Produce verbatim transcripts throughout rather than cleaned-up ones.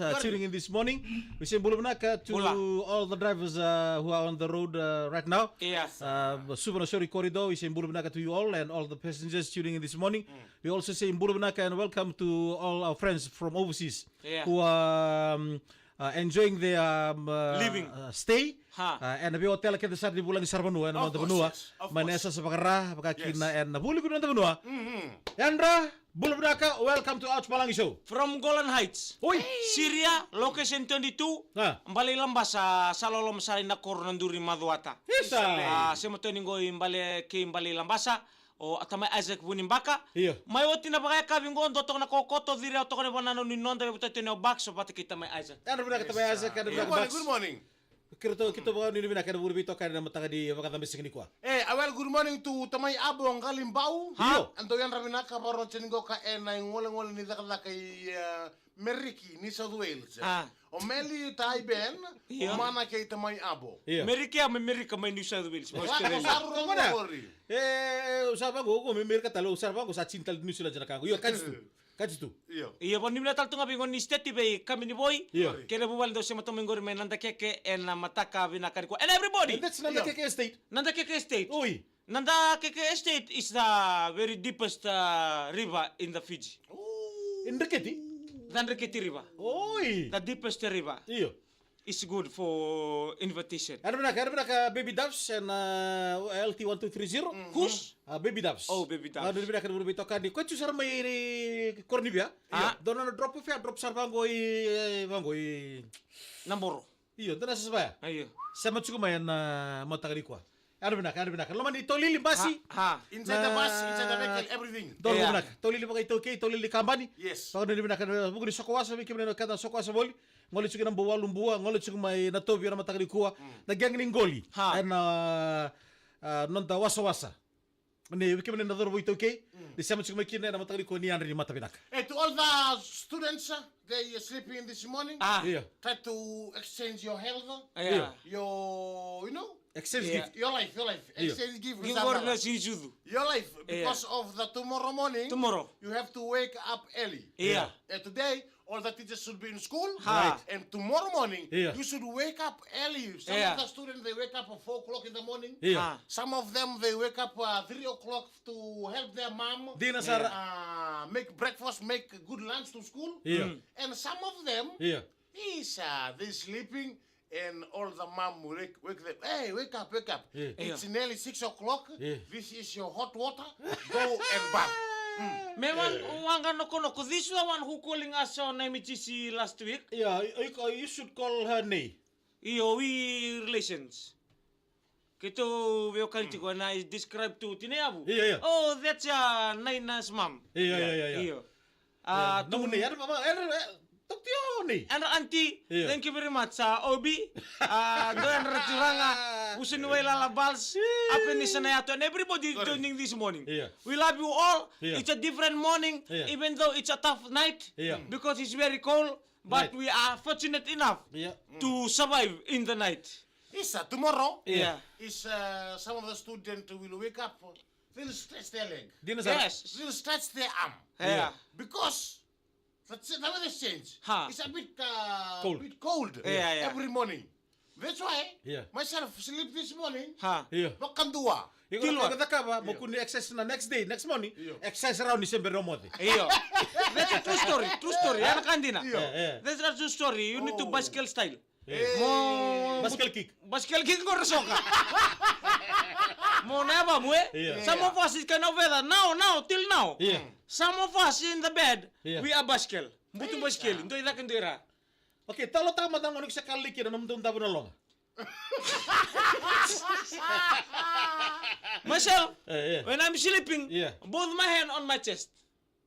uh, tuning in this morning. We say bula vinaka to all the drivers uh, who are on the road uh, right now. Yes. Uh, Suva Nasori corridor, we say bula vinaka to you all and all the passengers tuning in this morning. Mm. We also say bula vinaka and welcome to all our friends from overseas yeah. who are um, uh, enjoying their um, uh, living uh, stay. Ha. Uh, ena veiotela kece sara ni vulagi sara vanua ena noda vanua. Mai na yasayasa vakara vakakina ena vuliku ni noda vanua. Yadra, bula vinaka, welcome to Ouch Palagi Show. From Golan Heights. Oi. Siria, location twenty-two. Bale i Labasa, sa loloma sara ina koro na duri macuata. Isa. Sema toni qo i bale kei bale i Labasa. O Atamai Isaac Vunibaka. Mai oti na vakayakavi qo dua toka na kokoto ciri au toka na vanana ni noda vevutati ni o Bakso vata kei Tamai Isaac. Yadra vinaka Tamai Isaac, yadra vinaka Bakso. Good morning. Keitou keitou vakanuinui vinaka ena vuli veitokani ena mataka ni vakacabesega nikua. E, a well, good morning to Tamai Abo Qalibau. Io. Dou yadra vinaka vakarorogo tiko qo ka ena igolegole ni cakacaka i Meriki ni South Wales. O Meli Tai Ben, o Mana kei Tamai Abo. Meriki a me Merika mai New South Wales, mai Australia. E, u sa vaqo, ko me Merika tale, u sa vaqo sa tini tale New Zealand na ka qo. Io, kati tu. Kati tu. Io. Io, vanimina tale tu ga vei goni state vei kami ni voi. Io. Kei na vuvale dau sema toka mai qori mai Nadakeke ena mataka vinaka nikua. And everybody. And that's Nadakeke Estate. Nadakeke Estate. Oi. Nadakeke Estate is the very deepest uh, river in the Fiji. In Dreketi? The Dreketi River. Oi. The deepest river. Io. It's good for invitation. Yadra vinaka, yadra vinaka Baby Doves and uh, L T one two three zero. Who's? Uh, Baby Doves. Oh, Baby Doves. Yadra vinaka na vuri veitokani. Ko tu sara mai Koronivia. Ah. Dona na drop off ya, drop sara vaqo i vaqo i Naboro. Io, dona sasa vaya. Io. Sema tiko mai ena mataka nikua. Yadra vinaka, yadra vinaka. Loma ni taulili basi. Ha. Inside the bus, inside the vehicle, everything. Dona vinaka. Taulili vakaitaukei, taulili kabani. Yes. Vakanuinui vinaka na vuku ni soko wasa vei kemuni na keda soko wasa voli. Gole tiko na Bua, Lubua, gole tiko mai na Tovi ena mataka nikua. Na gang ni qoli. Ha. Ena noda wasawasa. Ni vei kemuni na cauravou iTaukei, ni sema tiko mai kina ena mataka nikua ni yadra ni mata vinaka. Hey, to all the students, uh, they are sleeping in this morning. Ah. Io. Try to exchange your health, io, your, you know, exchange gift, your life, your life. Io. Exchange gift with someone. Your life, because of the tomorrow morning, tomorrow you have to wake up early. Io. And today, all the teachers should be in school. Ha. Right. And tomorrow morning, you should wake up early. Some of the students, they wake up at four o'clock in the morning. Io. Ha. Some of them, they wake up uh, three o'clock to help their mom. Dina sara. Uh, make breakfast, make good lunch to school. Io. And some of them, is uh, they sleeping and all the mom wake, wake them. Hey, wake up, wake up. It's nearly six o'clock. This is your hot water. Go and bath. Me wan waqa nokonoko. This is the one who calling us on M T C last week. Yeah, you, you should call her Nei. Io, we relations. Keitou veiwekani tiko na I describe to Tineyavu. Io, io. Oh, that's uh, Naina's mom. Io, io, io, io. Io. Uh, to Nei, era mama, era, talk to your Nei. And auntie, thank you very much. Uh, Obi, uh, do and Raturaga, Usuni Wailala Bals, Apenisa Nayato, and everybody joining this morning. Io. We love you all. Io. It's a different morning, even though it's a tough night, because it's very cold. But we are fortunate enough to survive in the night. Isa, tomorrow is uh, some of the students will wake up, they'll stretch their leg. Dina sara. Yes. They'll stretch their arm. Yeah. Because the, the weather change. Ha. It's a bit, uh, cold. Bit cold every morning. That's why myself sleep this morning. Ha. Io. Vakadua. Iko na cakava mo kua ni exercise na next day, next morning. Io. Exercise rawa ni se bera o moce. Io. That's a true story. True story. Ena ka dina. Io. That's a true story. You need to bicycle style. Mo bicycle kick. Bicycle kick qori soka. Mo na yavamu e. Io. Some of us is kind of weather now, now, till now. Io. Some of us in the bed, we are bicycle. Butu bicycle. Doi cake doi ra. Okay, talotaka mada gona ni ko sa kala lai kina na nomudou davo na loga. Myself, when I'm sleeping, both my hand on my chest.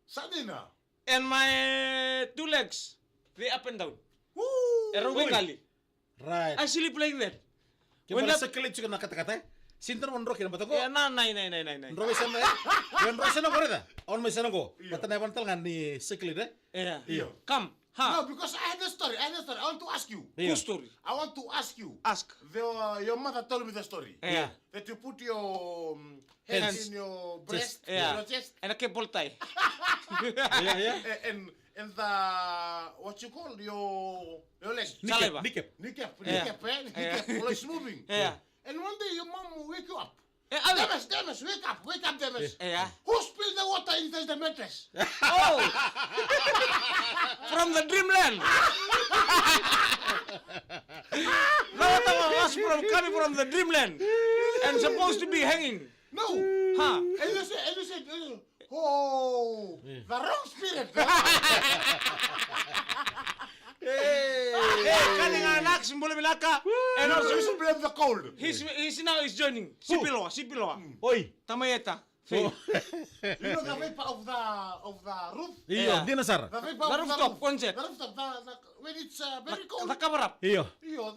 Sa dina. And my two legs, they up and down. Woo! E rau veiqali. Right. I sleep like that. Ke mara circulate tiko na katakata e. Sinta na drau kina bata qo. Ia na nai nai nai nai nai. Drau vei sena e. Ia drau sena qo reda. Au mai sena qo. Bata na e vana tale ga ni circulate e. Ia. Io. Come. Ha. No, because I had a story. I had a story. I want to ask you. Io. Whose story? I want to ask you. Ask. The, uh, your mother told me the story. Ia. That you put your um, hands in your breast, in your chest. And a cable tie. Ia, ia. And and the, what you call, your, your leg. Saliva. Kneecap. Kneecap, yeah, kneecap, eh? Yeah. Kneecap, always moving. Yeah. And one day your mom will wake you up. Eh, Avi. Demes, Demes, wake up, wake up, Demes. Yeah. Who spilled the water inside the mattress? Oh! From the dreamland. The water was from, coming from the dreamland and supposed to be hanging. No. Huh? And you say, and you say, uh, oh, yeah, the wrong spirit. Hey. Hey, kaliga na Naks, bula vinaka. And also, you should blame the cold. He's, he's now is joining. Who? Sipiloa, Sipiloa. Mm. Oi. Tamaieta. Oh. You know the vapor of the, of the roof? Io, yeah, dina sara. The vapor of the roof. The rooftop, one set. The rooftop, the, the, when it's, uh, very cold. The cover up. Io. Io.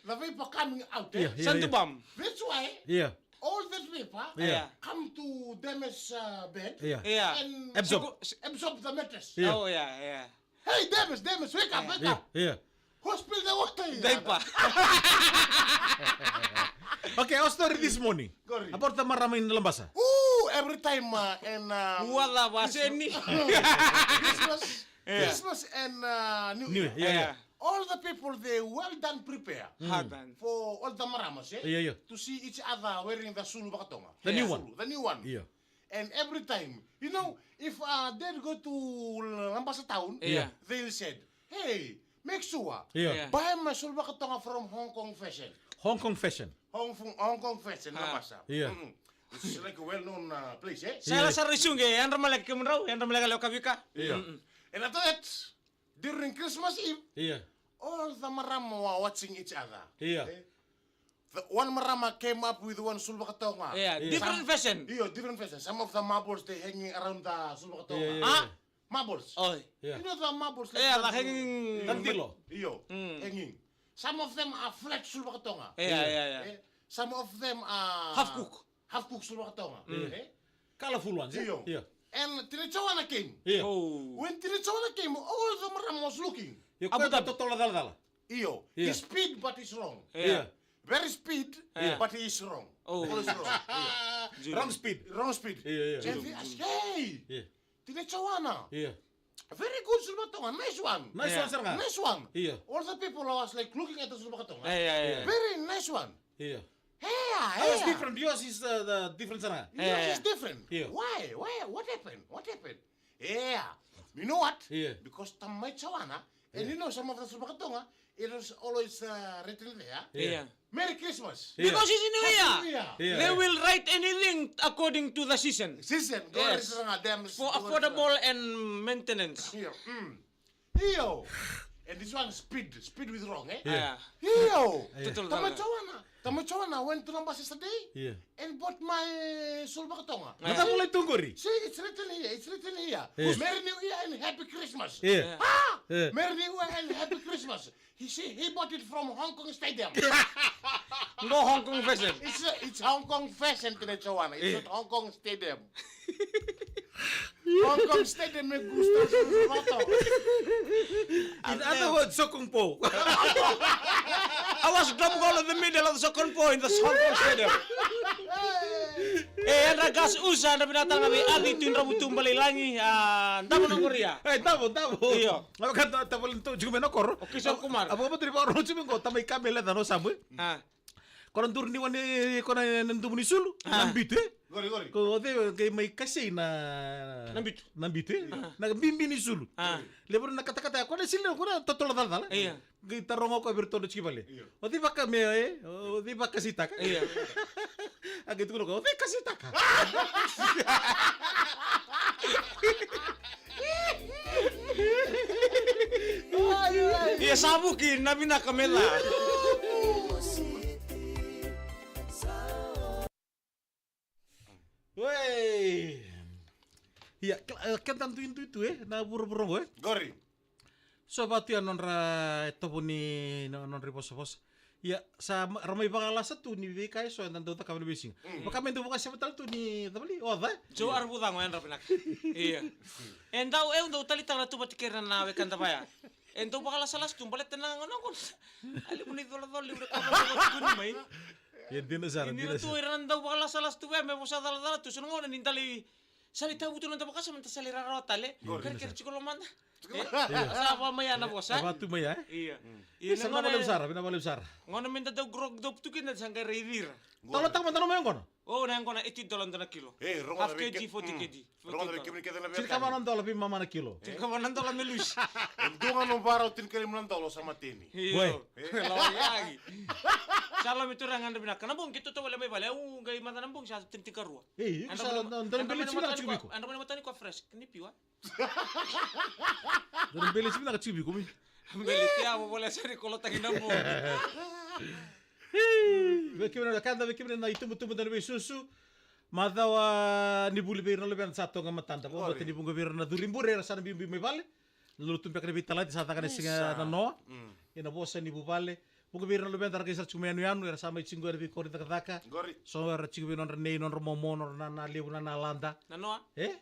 The vapor coming out, eh? Io, io, io. Sandubam. That's why, io, all that vapor, yeah, come to Demes, uh, bed, yeah, yeah, and absorb, absorb the mattress. Yeah. Oh, yeah, yeah. Hey, Demes, Demes, wake up, yeah, wake up. Yeah, yeah. Who spilled the water here? Diaper. Okay, our story this morning. Qori. About the marama in Labasa. Ooh, every time, uh, and, um, Ua la vaseni. Christmas, yeah, Christmas and, uh, New Year. New Year, yeah, yeah. All the people, they well done prepare, mm, hard done, for all the maramas, eh? Yeah, yeah. To see each other wearing the sulu vakaToga. The new one. Sulu, the new one. Yeah. And every time, you know, if, uh, Dad go to Labasa town, yeah, they'll said, "Hey, make sure, yeah, yeah, buy my sulu vakaToga from Hong Kong Fashion." Hong Kong Fashion. Hong Kong, Hong Kong Fashion, ah, Labasa. Yeah. Mm-mm. It's like a well-known, uh, place, eh? Sa, yeah, sara i suge, yadra maleka kemudrau, yadra maleka lewa ka vika. Yeah. Mm-mm. And after that, during Christmas Eve, yeah, all the marama were watching each other. Yeah. Eh? The, one marama came up with one sulu vakaToga. Yeah, yeah, different fashion. Io, different fashion. Some of the marbles, they hanging around the sulu vakaToga. Yeah, yeah, ah, yeah. Marbles. Oh. Yeah. You know the marbles, like, yeah, the hanging. Tantilo. Io, mm, hanging. Some of them are flat sulu vakaToga. Yeah, yeah, yeah. Eh, some of them are half cook. Half cook sulu vakaToga. Mm. Eh? Colorful ones, eh? Io. Yeah. And Tina Joanna came. Yeah. Oh. When Tina Joanna came, all the marama was looking. Io, ko e totolo calatala. Io. Yeah. He speed, but he's wrong. Yeah. Yeah. Very speed, yeah, but he is wrong. Oh. Always wrong. Yeah. Wrong speed. Wrong speed. Yeah, yeah. And they ask, "Hey, yeah, Tina Joanna. Yeah. Very good sulu vakaToga. Nice one. Nice one, sir. Nice one." Yeah. All the people was, like, looking at the sulu vakaToga. Yeah, yeah, yeah. Very nice one. Yeah. Hey, yeah, hey, yeah. Different. Yours is, uh, the different, sir. Yours is different. Yeah. Why? Why? What happened? What happened? Yeah. You know what? Yeah. Because tamai Joanna, and, yeah, you know, some of the sulu vakaToga, it was always, uh, written there. Yeah. Yeah. Merry Christmas. Yeah. Because it's New Year. Happy New Year. Yeah. They will write anything according to the season. Season. Yes. For affordable and maintenance. Yeah. Mm. Io. And this one speed, speed with wrong, eh? Yeah. Io. Yeah. Tamai Joanna. Tamai Joanna went to Labasa yesterday, yeah, and bought my sulu vakaToga. Yeah. Mata mulai tu qori. See, it's written here, it's written here. Yeah. Merry New Year and Happy Christmas. Yeah. Ah! Yeah. Merry New Year and Happy Christmas. He see, he bought it from Hong Kong Stadium. No Hong Kong fashion. It's a, it's Hong Kong fashion, Tina Joanna. It's, yeah, not Hong Kong Stadium. Hong Kong Stadium me gusta sulu vakaToga. In other words, soccer ball. I was drop goal in the middle of the soccer ball in the Hong Kong Stadium. E, yadra gas usa, yadra vinaka tale ga vei Avi Tuidravutu Baleilagi, a, davo na qoria. E, davo, davo. Io. Au ka davo, davo, tu, tiko mai na koro. O Kishore Kumar. Au vakabauta ni vakarorogo tiko mai qo, tamai Kamele, na nosamu, e. A. Ko na duru ni wani, ko na, na dubu ni sulu, a, na bitu, e. Qori, qori. Ko o cei qai mai kasei na, na bitu. Na bitu, e. A. Na bibi ni sulu. A. Levu na katakata, ko na sili, ko na totolo calatala. Io. Qai taroga o koya vei iratou na tiko i vale. Io. O cei vaka me, e? O cei vakaseitaka? Io. A qai tukuna o koya, o cei kaseitaka? Ia sa vuki na vinaka me la. Oi. Ia, kla-, e, keda duidui tu, e, na vuravura oqo, e. Qori. So vaka tu ya nodra, e, tovo ni, no-, nodra ivosavosa. Ia, sa ma-, ra mai vakalasa tu ni veika eso eda dau cakava ena veisiga. Mm. Vaka me dau vakaseva tale tu ni cava li, oca. Joe Aravucago, yadra vinaka. Ia. E dau, e dau taleitaka na tuvata kei ira na wekada vaya. E dau vakalasalasa tu baleta na gauna qo. A levu na icolacola, levu na ka vakatukuni mai. Ia dina sara, dina sara. Ni ra tu ira na dau vakalasalasa tu vaya me vosa calacala tu, so na gauna ni dau lai Sa lai tavutu na noda vakasama, da sa lai rarawa tale. Qori. Kerekere tiko lomada. Io. Sa va mai ya na vosa. E vatu mai ya, e? Io. Io, sa na vinaka vakalevu sara, vinaka vakalevu sara. Gauna me da dau grog dop tu kina, sa qai raici ira. Dola tale mada na mai yaqona. O, na yaqona eighty dola dua na kilo. E, rogoca. Half K G, forty K G. Rogoca vei kemuni kece na veiwekani. Tinikava na dola vei mama na kilo. Tinikava na dola me lusi. E dua ga na varau tinikalima na dola sa mateni. Io. Oi. Lawai yaki. Sa lami tu ra ga na vinaka. Na bogi keitou tovolea mai vale, au qai maca na bogi sa tinitinikarua. Ei, iko sa dau na beleti vinaka tiko vei iko. Andra mai na matani ko fresh, ni piwa. Dau na beleti vinaka tiko vei iko mai. Beleti ya, mo volea sara ni kolotaki na bogi. Vei kemuni na kada, vei kemuni na itubutubu, dau na veisusu. Macawa ni vuli vei ira na luveda sa toka matada. Vakabauta ni vuqa vei ira na curi bure, era sa na biubiu mai vale. Na lotu beka ni veitalati sa caka na siga na noa. Ena vosa ni vuvale. Vuqa vei ira na luveda ra qai sara tiko mai yanuyanu, era sa mai tiko ena veikoro ni cakacaka. So era tiko vei nodra nei, nodra momo, nodra nana levu, nana lada. Na noa? E?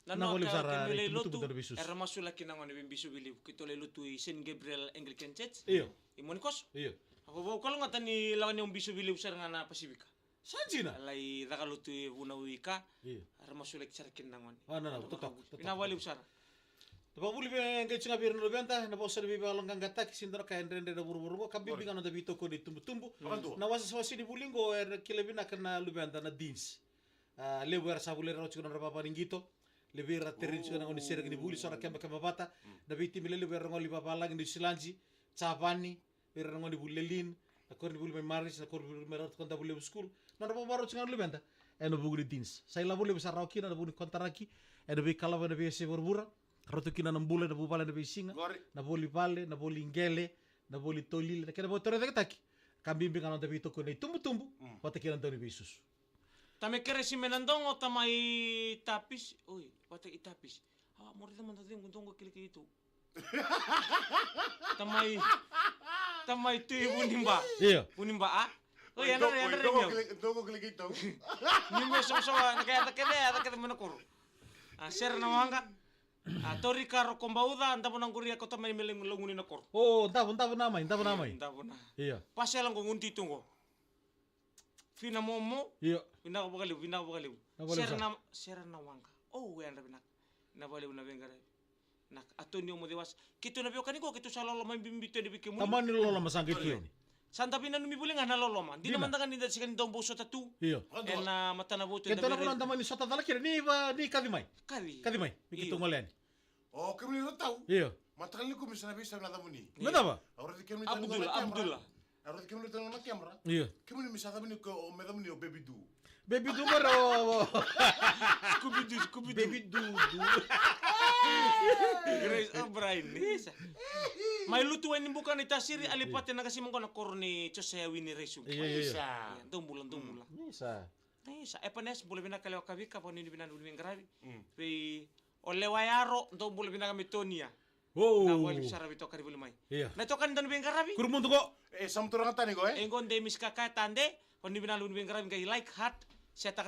Na noa, kemuni lai lotu, era masulaki na gone vei bisovi levu. Keitou lai lotu i Saint Gabriel Anglican Church. Io. I Monikoso. Io. Au vakalougatataka ni lawa ni au bisovi levu sara ga na Pasifika. Sa dina. Lai caka lotu e Vunau i ka. Io. Era masulaki sara kina na gone. A, na, na, totoka, totoka. Vinaka vakalevu sara. Vakavuli vei qai tiko ga vei ira na luveda, na vosa ni veivakayaloqaqataki, sega ni dua na ka e dredre na vuravura oqo, ka bibi ga na noda veitokoni itubutubu. Na wasewase ni vuli oqo, era kila vinaka na luveda na Deans. A, levu era sa vuli rawa tiko na nodra vava ni qito. Levu era tereni tiko na gauna ni sereki ni vuli, so era kebakeba vata. Na veitimi lelevu era gole i vavalagi, Niusiladi, Japani, vei ira na gone ni vuli lelin, na koronivuli mai Marist, na koronivuli mai Ratu Kodavu Levu School. Nodra vakavakarau tiko ga na luveda ena vuku ni Deans. Sa ilavo levu sa rawa kina ena vuku ni konitaraki, ena veikalawa, ena veiyasai vuravura. Rauta kina na bula ena vuvale ena veisiga, na voli vale, na voli qele, na voli tolile, na kena vakatorocaketaki. Ka bibi ga na noda veitokoni na itubutubu vata kei na dau ni veisusu. Tamai Keresi mai Nadogo, tamai Tapisi, oi, vata i Tapisi. A, mo raica mada cegu, dogo kilai keitou. Tamai, tamai Tui Vuniba. Io. Vuniba, a? Oi, yadra, yadra, dogo kilai keitou. Ni me sovasovaga, na ka yaca kece, yaca kece mai na koro. A, Sere na Waqa. A, Torika Rokobauca, Davo na Qori, a, ko tamai me laguni na koro. O, Davo, Davo na mai, Davo na mai. Davo na. Io. Pasela qo gunu tu qo. Fina Momo. Io. Vinaka vakalevu, vinaka vakalevu. Sere na, Sere na Waqa. O, yadra vinaka. Vinaka vakalevu na veiqaravi. Na Atonio Mocewasa. Keitou na veiwekani qo, keitou sa loloma bibi tu yani vei kemuni. Tamani loloma sa qai tu yani. Sa da veinanumi voli ga na loloma. Dina mada ga ni da sega ni dau bau sota tu. Io. Ena matana votu. Keitou na vuna da mani sota cala kina ni va, ni kaci mai. Kaci. Kaci mai. Me keitou gole yani. O kemuni na tau. Io. Mataka ni kumi sa na veisau na yacamuni. Me cava? Au raici kemuni tani Abdullah, Abdullah. Au raici kemuni tani na camera. Io. Kemuni me sa yacamuni ko, o me yacamuni o Baby Du. Baby Du mara o, o. Scooby Doo, Scooby Doo. Baby Du, Du. Grace O'Brien, isa. Mai lutu wai ni buka ni tasiri, alipate na kasi maqo na koro ni Josea Wini Raisu. Io, io, io. Isa. Ia, dou bula, dou bula. Isa. Isa, Epanes, bula vinaka lewa ka vika, vakanuinui vinaka na vuli veiqaravi. Vei o lewa yaro, dou bula vinaka me tonia. O. Na vali sara vei tokani vuli mai. Ia. Na tokani dau ni veiqaravi. Kurumudu qo. E, sa mutura ga tani qo, e? E qo de misikaka e tade, vakanuinui vinaka na vuli veiqaravi, qai like, heart, share taka